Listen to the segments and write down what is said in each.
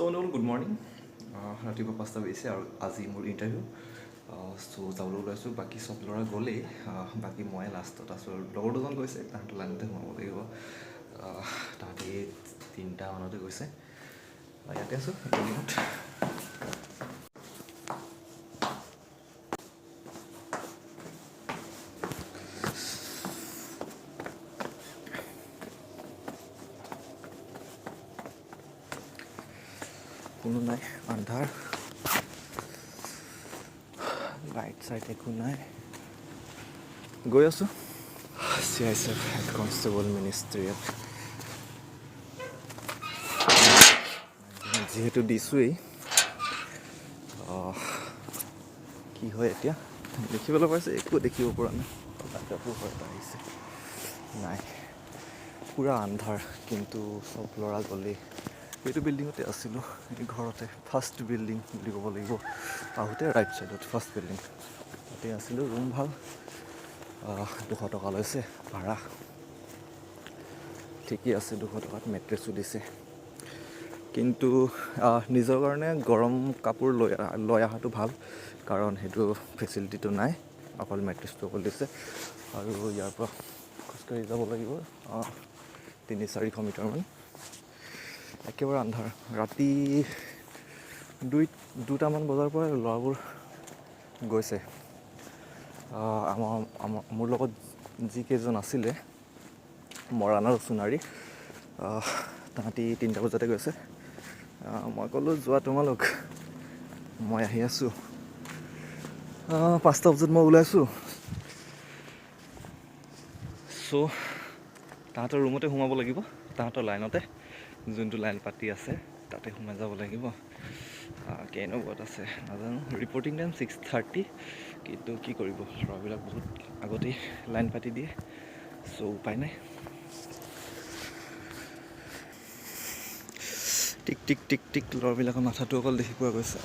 বন্ধুসকল, good morning. ৰাতিপুৱা 5টা বাজিছে আৰু আজি মোৰ ইণ্টাৰভিউ। চ' যাবলৈ ওলাইছোঁ। বাকী চব ল'ৰা গ'লেই, বাকী মই লাষ্টত আছোঁ আৰু লগৰ দুজন গৈছে, তাহাঁতৰ লাইনতে সোমাব লাগিব। তাহাঁতি 3টামানতে গৈছে। ইয়াতে আছোঁ বিল্ডিঙত। কোনো নাই, আন্ধাৰ, লাইট চাইট একো নাই। গৈ আছোঁ CISF head constable মিনিষ্ট্ৰিয়েল। যিহেতু দিছোঁৱেই, কি হয় এতিয়া দেখিবলৈ পাইছে? একো দেখিব পৰা নাই। লাইটৰ পোহৰ এটা আহিছে, নাই, পূৰা আন্ধাৰ। কিন্তু চব ল'ৰা গ'লেই। এইটো বিল্ডিঙতে আছিলোঁ, এই ঘৰতে ফাৰ্ষ্ট বিল্ডিং বুলি ক'ব লাগিব। আহোঁতে ৰাইট ছাইডত ফাৰ্ষ্ট বিল্ডিং, তাতে আছিলোঁ। ৰুম ভাল, 200 টকা লৈছে ভাড়া, ঠিকেই আছে। 200 টকাত মেট্ৰেছো দিছে। কিন্তু নিজৰ কাৰণে গৰম কাপোৰ লৈ লৈ অহাটো ভাল, কাৰণ সেইটো ফেচিলিটিটো নাই। অকল মেট্ৰেছটো অকল দিছে। আৰু ইয়াৰ পৰা খোজকাঢ়ি যাব লাগিব 300-400 মিটাৰমান। একেবাৰে আন্ধাৰ। ৰাতি 2টামান বজাৰ পৰা ল'ৰাবোৰ গৈছে। আমাৰ আমাৰ মোৰ লগত যিকেইজন আছিলে, মৰাণ আৰু সোণাৰী, তাহাঁতি 3টা বজাতে গৈছে। মই ক'লোঁ, যোৱা তোমালোক, মই আহি আছোঁ। 5টা বজাত মই ওলাইছোঁ। চ' তাহাঁতৰ ৰুমতে সোমাব লাগিব, তাহাঁতৰ লাইনতে যোনটো লাইন পাতি আছে তাতে সোমাই যাব লাগিব। কেই নম্বৰত আছে নাজানো। ৰিপৰ্টিং টাইম 6:30, কিন্তু কি কৰিব, ল'ৰাবিলাক বহুত আগতেই লাইন পাতি দিয়ে। চ' উপায় নাই। টিক টিক টিক টিক ল'ৰাবিলাকৰ মাথাটো অকল দেখি পোৱা গৈছে।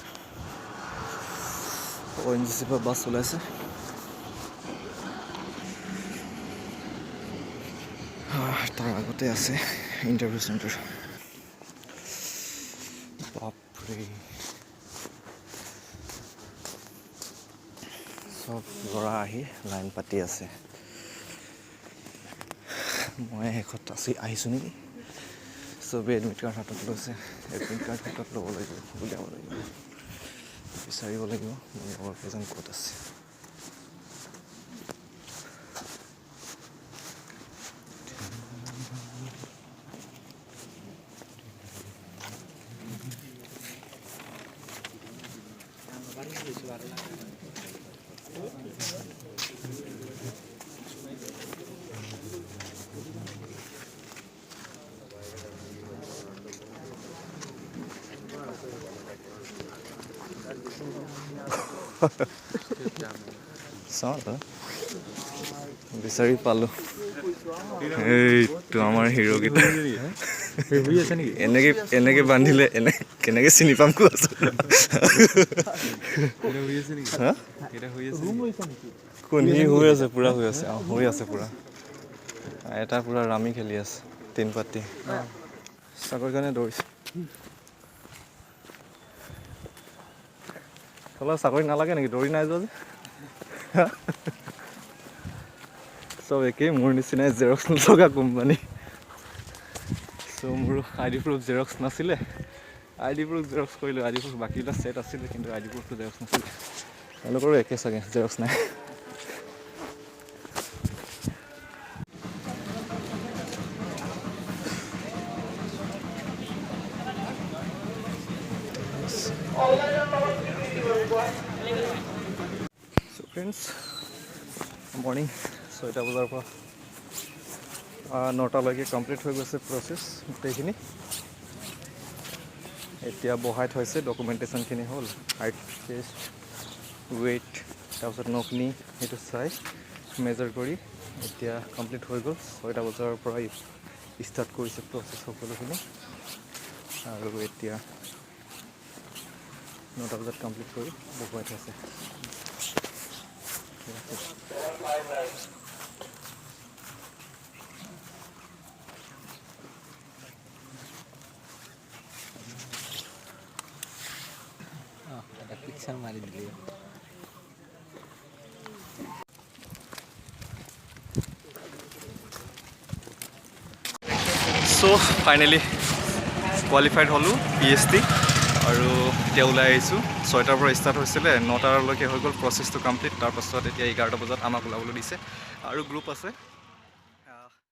অ'এনজিচিৰ পৰা বাছ ওলাইছে। তাৰ আগতে আছে ইণ্টাৰভিউ চেণ্টাৰ। বাপৰে, চব ল'ৰা আহি লাইন পাতি আছে। মই শেষত আছি আহিছোঁ নেকি। চবেই এডমিট কাৰ্ড হাতত লৈছে। এডমিট কাৰ্ড হাতত ল'ব লাগিব, উলিয়াব লাগিব, বিচাৰিব লাগিব মোৰ লগৰ কেইজন ক'ত আছে। চাওঁ তো, বিচাৰি পালোঁ। এইটো আমাৰ হিৰ'কেইটা। এনেকে এনেকে বান্ধিলে এনে কেনেকে চিনি পাম কোৱাচোন? হা? কোন সি? শুই আছে, পূৰা শুই আছে। অঁ, শুই আছে পূৰা। এটা পূৰা ৰামি খেলি আছে, তিন পাতি। চাকৰিৰ কাৰণে দৌৰিছে। তলা চাকৰি নালাগে নেকি? দৌৰি নাই যোৱা যে? চব একেই, মোৰ নিচিনাই জেৰক্স নথকা কোম্পানী। চ' মোৰো আই ডি প্ৰুফ জেৰক্স নাছিলে। আই ডি প্ৰুফ জেৰক্স কৰিলোঁ। আই ডি প্ৰুফ বাকীবিলাক ছেট আছিলে, কিন্তু আই ডি প্ৰুফটো জেৰক্স নাছিলে। তেওঁলোকৰো একে চাগে, জেৰক্স নাই। চ' ফ্ৰেণ্ডছ, মৰ্ণিং 6টা বজাৰ পৰা 9টালৈকে কমপ্লিট হৈ গৈছে প্ৰচেছ গোটেইখিনি। এতিয়া বহাই থৈছে। ডকুমেণ্টেশ্যনখিনি হ'ল, হাইট, চেষ্ট, ৱেইট, তাৰপিছত নখনি, সেইটো চাই মেজাৰ কৰি এতিয়া কমপ্লিট হৈ গ'ল। 6টা বজাৰ পৰা ষ্টাৰ্ট কৰিছে প্ৰচেছ সকলোখিনি আৰু এতিয়া 9টা বজাত কমপ্লিট কৰি বহুৱাই থৈছে। ঠিক আছে। লেকচাৰ মাৰি দিলি। চ' ফাইনেলি কোৱালিফাইড হ'লোঁ পিএছটি আৰু এতিয়া ওলাই আহিছোঁ। 6টাৰ পৰা ষ্টাৰ্ট হৈছিলে, 9টালৈকে হৈ গ'ল প্ৰচেছটো কমপ্লিট। তাৰপাছত এতিয়া 11টা বজাত আমাক ওলাবলৈ দিছে আৰু গ্ৰুপ আছে।